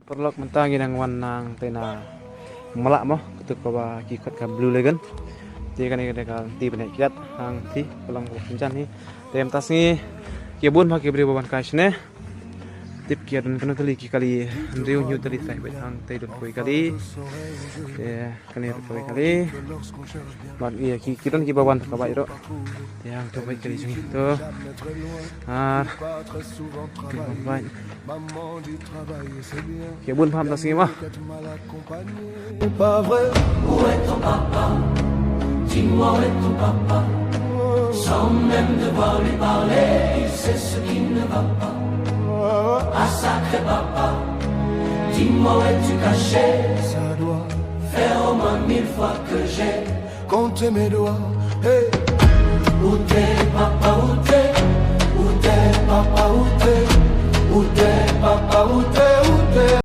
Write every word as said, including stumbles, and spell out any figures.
Paralok, mynta ngi dang wan nangtei na Mlak mo, katu kaba ki khot ka Blue Lagoon. Te kane ka dei ka lynti ba neh kiad hangtei, ka long ba kynjan hi. Te mynta sngi ki bun bha ki briew ba wan kai shane. Tip ki don kano tylli ki kali, hynriew hynñiew tylli, te bad hangtei don kawei kali. Te kane ruh kawei kali. Bad ïa ki, ki don kiba wan ka bike ruh. Te hangto bike kali jong ngi to. Ar ki wan bike. Ki bun bha mynta sngi mo. Pas vrai. Où est ton papa? Dis-moi où est ton papa? Sans même devoir lui parler, il sait ce qui ne va pas. Ah, sacré papa, dis-moi où es-tu caché? Ça doit faire au moins mille fois que j'ai compté mes doigts. Hey. Où t'es, papa, où t'es? Où t'es, papa, où t'es? Où t'es, papa, où t'es? Où t'es?